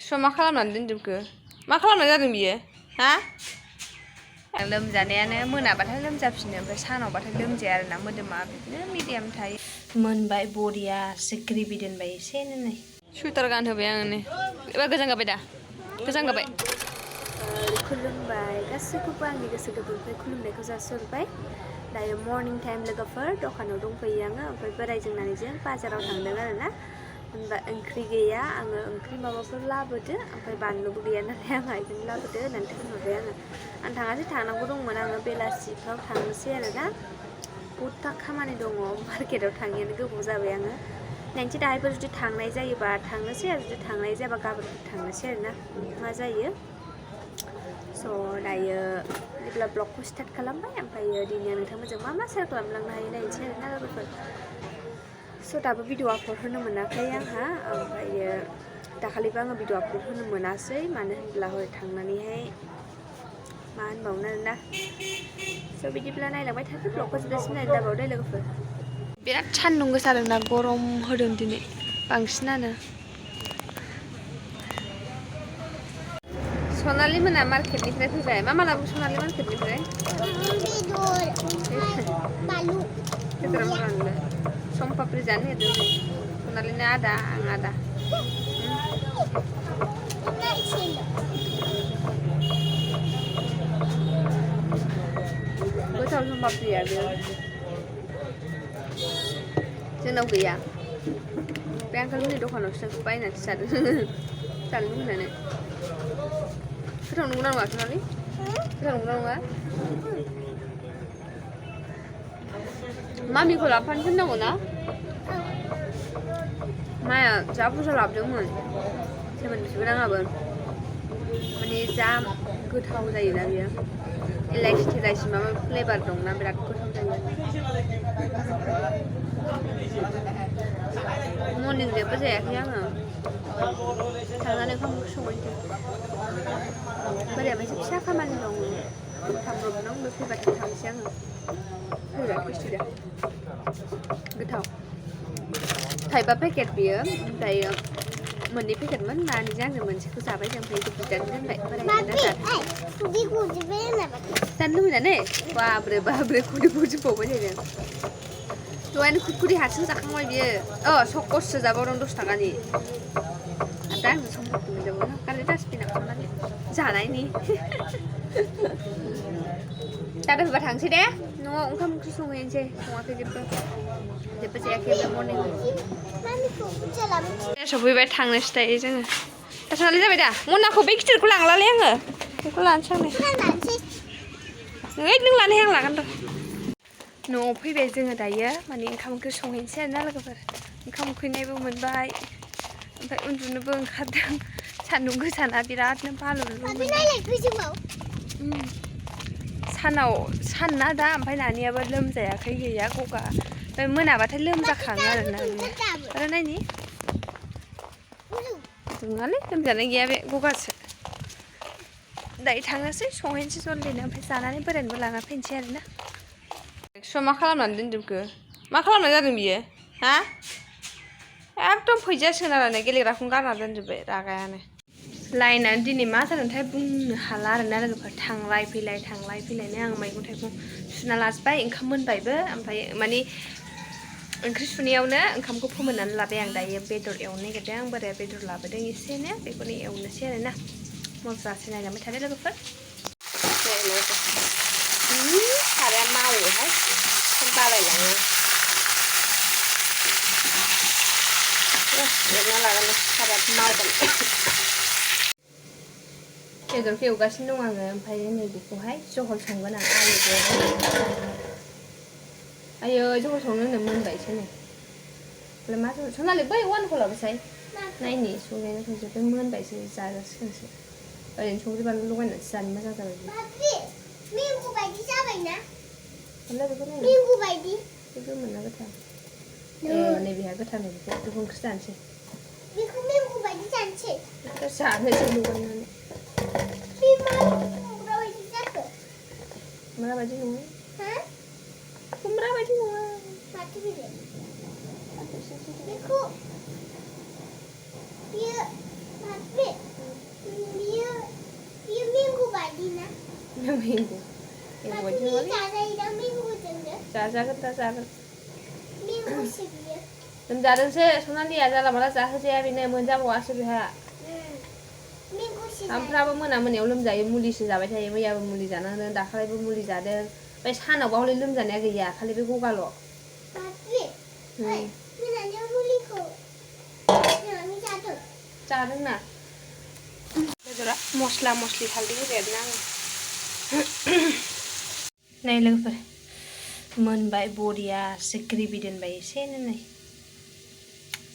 मा खालामनानै दोनजोबखो मा खालामनाय जादों बियो हा लोमजानायानो मोनाबाथाय लोमजाफिनो ओमफ्राय सानावबाथाय लोमजाया आरोना मोदोमा बिदिनो मिडियाम थायो मोनबाय बरिया सिख्रिबि दोनबाय एसेनो नै सुइटार गानहोबाय आङो नै एबार गोजां गाबाय दा गोजां गाबाय खुलुमबाय गासैखौबो आंनि गोसो गोरबोनिफ्राय खुलुमनायखौ जासिहरबाय दायो मर्निं टाइम लोगोफोर दखानाव दंफैयो आङो ओमफ्राय बोरायजों नानिजों बाजाराव थांदों आरोना होनबा ओंख्रि गैया आङो ओंख्रि माबाफोर लाबोदो ओमफ्राय बानलुबो गैया नालाय आंहा बेखौनो लाबोदो होननानै थिनहरबाय आं थाङासै थांनांगौ दंमोन आङो बेलासिफ्राव थांनोसै आरोना बहुदथा खामानि दङ मार्केटाव थाङियानो गोबाव जाबाय आङो नायनोसै दाहायफोर जुदि थांनाय जायोबा थांनोसै आरो जुदि थांनाय जायाबा गाबोन थांनोसै आरोना मा जायो स' दायो जेब्ला ब्लगखौ स्टार्ट खालामबाय ओमफ्रायो दिनै नोंथांमोनजों मा सेयार खालामलांनो हायो नायनोसै आरोना लोगोफोर स' दाबो भिडिअ आपल'ड होनो मोनाखै आंहा ओमफ्रायो दाखालिबो आङो भिडिअ आपल'ड होनो मोनासै मानो होनब्ला हरै थांनानैहाय मा होनबावनो आरोना स' बिदिब्ला नायलांबाय थादो ब्लगखौ जोबजासिम नायनो दाबावदो लोगोफोर बिराद सान्दुं गोसा आरोना गरम होदों दिनै बांसिनानो सनालि मोना मार्केटनिफ्राय फैबाय मा लाबो सनालि मार्केटनिफ्राय बेदर बालु समपाप्रि जानो नागिरदों सनालिनो आदा आं आदा गोथाव समपाप्रिया बेयो जोंनाव गैया बे आंखालमोननि दखानावसो बायनानैसो जादों जानो लुबैनानै गोथाव नंगौना नङा सनालि गोथाव नंगौना नङा मामिखौ लाबोफानो थिननांगौ ना माया जा बुरजा लाबोदोंमोन 70 राङाबो माने जा गोथाव जायोना बियो इलाइसि थिलाइसि माबा फ्लेभार दंना बिराद गोथाव जायो मर्निं जेबो जायाखै आङो थांनानै ओंखाम ओंख्रि संहैनोसै बोरायाबो एसे फिसा खामानि दं थांब्रबनां बे फैबाथाय थांसै आङो फैबाय फैसिदा गोथाव थाइबा पेकेट बियो ओमफ्रायो मोननै पेकेटमोन नानिजों आंजों मोनसेखौ जाबाय जों ओमफ्राय बिदानो दोनबाय बोरायनो जानो लुबैनानै बाब्रे खुदै गजोबबावबाय थादों दहायनो खुदखुदि हारसिं जाखांबाय बियो सकससो जाबावदों 10 थाखानि आरो दा आंजों समफोरखौ मोनजाबावनो गारलि डास्टबिनाव खालामनानै जानायनि दादा फैबा थांसै दे न'आव ओंखाम ओंख्रि संहैनोसै सङाखै जेबो जायाखै बे मर्निंआव सफैबाय थांनोसै दायो जोङो दा सनालि जाबाय दा मनाखौ बे गिदिरखौ लांलालै आङो बेखौ लानोसै आं नों लानो आं लागोन र' न'आव फैबाय जोङो दायो माने ओंखाम ओंख्रि संहैनोसै आरोना लोगोफोर ओंखाम उखैनायबो मोनबाय ओमफ्राय उन्दुनोबो ओंखारदों सान्दुं गोसाना बिरादनो बालुलु सानना दा ओमफ्राय नानियाबो लोमजायाखै गैया गगा ओमफ्राय मोनाबाथाय लोमजाखाङो आरोना आरो नायनि नङालै लोमजानाय गैया बे गगासो दायो थांनोसै संहैनोसै जल्दिनो ओमफ्राय जानानै बोरायनोबो लाना फैनोसै आरोना मा खालामनानै दोनजोबखो मा खालामनाय जादों बियो हा एकदम फैजासिगोन आरो गेलेग्राखौनो गारना दोनजोब्बाय रागायानो लाइनानो दिनै मा जादोंथाय बुंनो हाला आरोना लोगोफोर थांलाय फैलायनो आं मैगं थाइगं सुना लाजोबबाय ओंखाम मोनबायबो ओमफ्राय माने ओंख्रि सुनायावनो ओंखामखौ फोमोननानै लाबाय आं दायो बेदर एवनो नागिरदों आं बोराया बेदर लाबोदों एसेनो बेखौनो एवनोसै आरोना मजासे नायलांबाय थादो लोगोफोर साराया मावोहाय बालायलाङो एरना लागोन साराया मावगोन बेदरखौ एवगासिनो दं आङो ओमफ्राय नैबेखौहाय जहल संगोन आं आयो जहल संनो होनो मोनबायसो नै मा जहल सनालि बै वानखौ लाबोसाय नायनि संनायानो संजोब्बाय मोनबायसो जाजासिगोनसो ओरैनो संख्रि बानलु लगायनानैसो जानो मोजां जाबाय मैंगो बायदि जाबायना मैंगो बायदि गोमोन ना गोथां नैबेहा गोथां बेखौ ओंख्रि जानोसै बेखौ मैंगो बायदि जानोसै जानोसै लगायनानै खुमब्रा बायदि नङा खुमब्रा बायदि नङा माथो बेयो बेखौ बियो फैदों दाख्लि जाजायोदां मेंग'जोंनो जाजागोन दा जागोन मेंग'सो बियो लोमजादोंसो सनालिया जाला माला जाहोजाया बेनो मोनजाबावासो बेहा मेंग'सो सामफ्रामबो मोनायाव लोमजायो मुलिसो जाबाय थायो मैयाबो मुलि जाना होदों दाखालिबो मुलि जादों ओमफ्राय सानावबा हले लोमजानाया गैया खालि बे गगाल' दाख्लि मोनानियाव मुलिखौ होनानै जादों जादोंना बेदरा मस्ला मस्लि हालदै होबाय आरोना आङो नै लोगोफोर मोनबाय बरियासो ग्रेभि दोनबाय एसेनो नै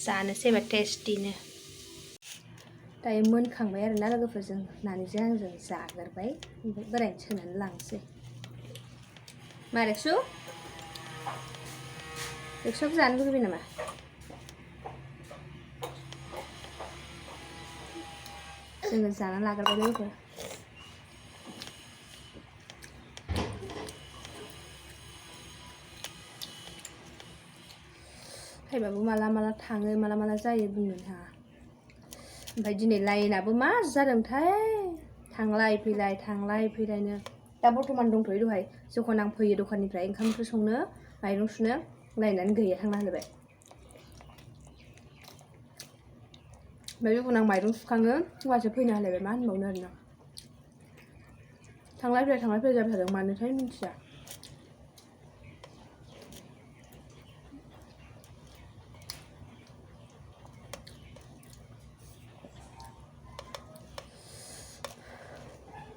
जानोसै एबार टेस्टिनो दायो मोनखांबाय आरोना लोगोफोरजों नानिजों आंजों जागोरबाय ओमफ्राय बोरायनो सोनानै लांसै मा रेक्सु रेक्सुआबो जानो लुगैबाय नामा जोङो जाना लाग्रोबाय लोगोफोर टाइमाबो माला माला थाङो माला माला जायो बुंनो थाङा ओमफ्राय दिनै लाइनाबो मा जादोंथाय थांलाय फैलायनो दा बर्थमान दंथ'यो दहाय जखन आं फैयो दखाननिफ्राय ओंखाम ओंख्रि संनो माइरं सुनो लाइनानो गैया थांना होलायबाय ओमफ्राय जखन आं माइरं सुखाङो होमबासो फैनो हालायबाय मा होनबावनो आरोना थांलाय फैलाय जाबाय थादों मानोथाय मिन्थिया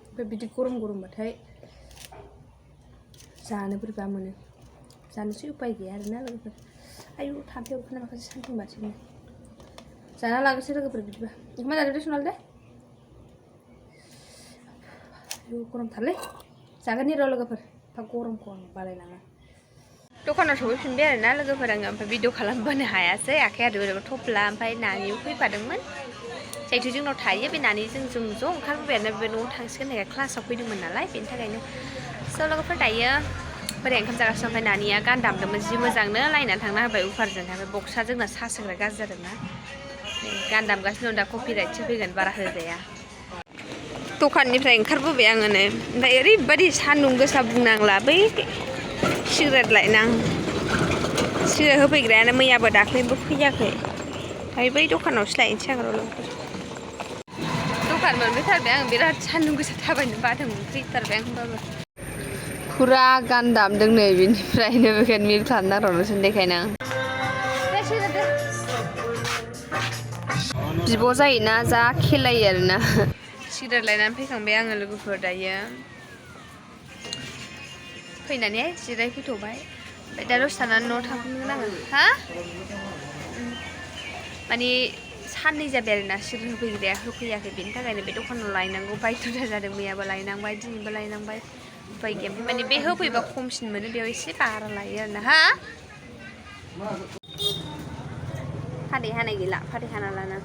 ओमफ्राय बिदि गरमबाथाय जानो बोरैबा मोनो जानोसै उपाय गैया आरोना लोगोफोर आयु थाम्फै अरखोना माखासे सान्दुं बाथिनो जाना लागोसै लोगोफोर बिदिबा ओंखाम जादो सनाल दे आयु गरमथारलै जागोन र' लोगोफोर एफा गरमखौ आं बालायलाङा दखानाव सफैफिनबाय आरोना लोगोफोर आङो ओमफ्राय भिडिअ खालामबोनो हायासै आखाइया ओरैबो थफ्ला ओमफ्राय नानिबो फैफादोंमोन जायथु जोंनाव थायो बे नानिजों जों ज' ओंखारबोबाय आरोना बे न'आव थांसिगोन होननाय क्लासाव फैदोंमोन नालाय बेनि थाखायनो स' लोगोफोर दायो बोरै ओंखाम जागासिनो ओमफ्राय नानिया गान दामदोंमोन जि मोजांनो लायनानै थांना होबाय उफारजोंहाय ओमफ्राय बक्सआ जोंना सार्ज होग्रा गाज्रि जादोंना गान दामगासिनो दं दा कपिराइटसो फैगोन बारा होजाया दखाननिफ्राय ओंखारबोबाय आङो नै ओमफ्राय ओरैबायदि सान्दुं गोसा बुंनांला बै सिगारेट लायनां सिगारेट होफैग्रायानो मैयाबो दाख्लैबो फैयाखै ओमफ्राय बै दखानावसो लायनोसै आं र' लोगोफोर दखान मोनफैथारबाय आं बिराद सान्दुं गोसा थाबायनो बादोंमोन फैथारबाय आं होमबाबो फुरा गान दामदों नै बेनिफ्रायनो बेखायनो मिउट खालामना हरनोसै देखायनो आं बिब' जायोना जा खेलायो आरोना सिगारेट लायनानै फैखांबाय आङो लोगोफोर दायो फैनानै जिरायफैथ'बाय ओमफ्राय दा दसे थानानै न'आव थांफिनगोन आङो हा माने साननै जाबाय आरोना सिगारेट होफैग्राया होफैयाखै बेनि थाखायनो बे दखानाव लायनांगौ बायथ'था जादों मैयाबो लायनांबाय दिनैबो लायनांबाय उफाय गैया ओमफ्राय माने बे होफैबा खमसिन मोनो बेयाव एसे बारा लायो आरोना हा फाथै हानाय गैला फाथै हाना लाना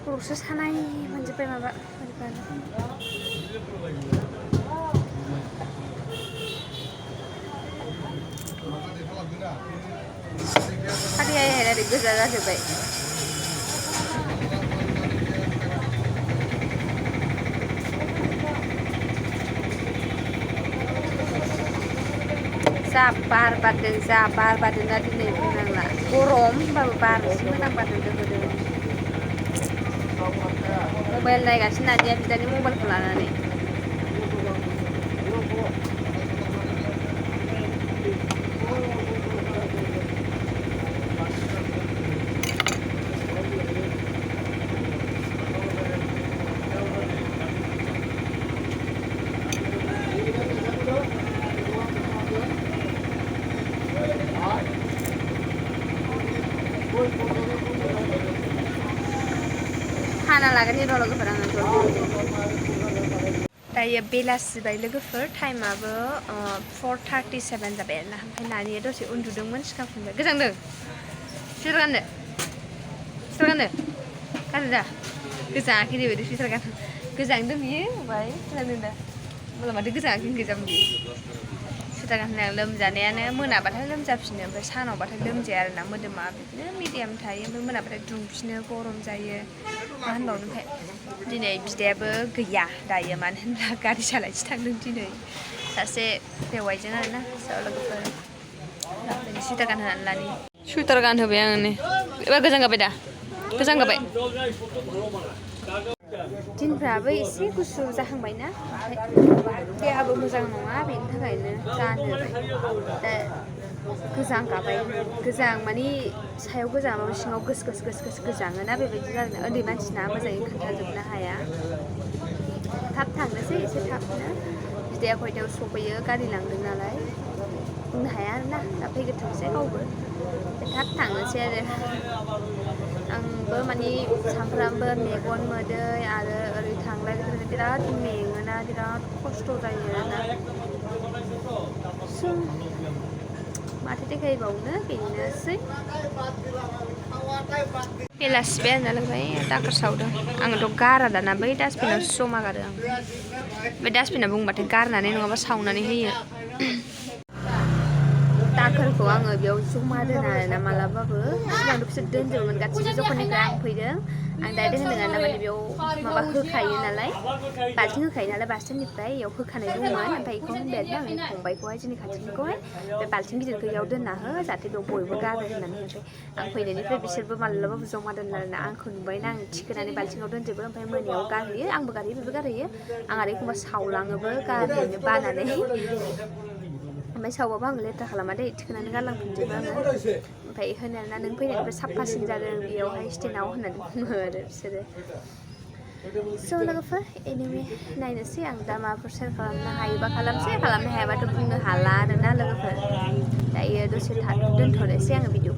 खर'सो सानाय मोनजोब्बाय माबा फाथैया ओरै गोजा जाजोब्बाय जा बार बारदों ना दिनै बुंनांला गरम होमबाबो बार एसे मोजां बारदों दोहो दोहो मबाइल नायगासिनो नानिया बिदानि मबाइलखौ लानानै हाना लागोन र' लोगोफोर आङो दायो बेलासिबाय लोगोफोर टाइमाबो 4:37 जाबाय आरोना ओमफ्राय नानिया दसे उन्दुदोंमोन सिखारफिनबाय गोजांदों सुइटार गाननो गाननो दा गोजाङाखै ओरैबायदि सुइटार गान गोजांदों बियो ओमफ्राय खोनादों दा माला माथो गोजाङाखै गोजां बियो सुइटार गाननाया लोमजानायानो मोनाबाथाय लोमजाफिनो ओमफ्राय सानावबाथाय लोमजाया आरोना मोदोमा बिदिनो मिडियाम थायो ओमफ्राय मोनाबाथाय दुंफिनो गरम जायो मा होनबावनो ओमफ्राय दिनै बिदायाबो गैया दायो मानो होनब्ला गारि सालायनोसो थांदों दिनै सासे बेवाइजों आरोना लोगोफोर सुइटार गानहोनानै लानि सुइटार गानहोबाय आङो नै एबार गोजां गाबाय दा गोजां गाबाय दिनफ्राबो एसे गुसु जाहांबायना ओमफ्राय देहाबो मोजां नङा बेनि थाखायनो गानहोबाय दा गोजां गाबाय गोजां मानि सायाव गोजाङाबो सिङाव गोस गोजाङोना बेबायदि जादों उन्दै मानसिना मोजाङै खोन्थाजोबनो हाया थाब थांनोसै एसे थाबनो बिदाया खयथायाव सफैयो गारि लांदों नालाय बुंनो हाया आरोना दा फैग्रोथोंसै गावबो थाब थांनोसै आरो आंबो मानि सामफ्रामबो मेगन मोदै आरो ओरै थांलाय फैलाय बिराद मेङोना बिराद खस्थ' जायो आरोना माथो देखायबावनो बेनोसै बेलासिबाय आरोना लोगोफोर दाखोर सावदों आङोथ' गारा दाना बै डास्टबिनावसो जमा गारो आं बे डास्टबिना बुंबाथाय गारनानै नङाबा सावनानै होयो दाखोरखौ आङो बेयाव जमा दोना आरोना मालाबाबो सिगांथ' बिसोर दोनजोबोमोन गासिबो जखननिफ्राय आं फैदों आं डाइरेक्ट होनदों आरोना माने बेयाव माबा होखायो नालाय बाल्थिं होखायो नालाय बाल्थिंनिफ्राय बेयाव होखानाय दंमोन ओमफ्राय बेखौ होनबाय आरोना आंनि फंबायखौहाय जोंनि खाथिनिखौहाय बे बाल्थिं गिदिरखौ बेयाव दोनना हो जाहाथे बेयाव बयबो गारो होननानै ओमफ्राय आं फैनायनिफ्राय बिसोरबो मालाबाबो जमा दोनला आरोना आंखौ नुबायना आं थिखोनानै बाल्थिङाव दोनजोबो ओमफ्राय मोनायाव गारहैयो आंबो गारहैयो बेबो गारहैयो आं आरो एखमबा सावलाङोबो गारहैनो बानानै ओमफ्राय सावबाबो आं लेथ्रा खालामा दे थिखोनानै गारलांफिनजोबो आङो ओमफ्राय होनो आरोना नों फैनायनिफ्राय साफासिन जादों बेयावहाय स्टेनाव होननानै बुङो आरो बिसोरो स' लोगोफोर एनिवे नायनोसै आं दा माबाफोर सेयार खालामनो हायोबा खालामसै खालामनो हायाबाथ' बुंनो हाला आरोना लोगोफोर दायो दसे दोनथ'नोसै आङो भिडिअ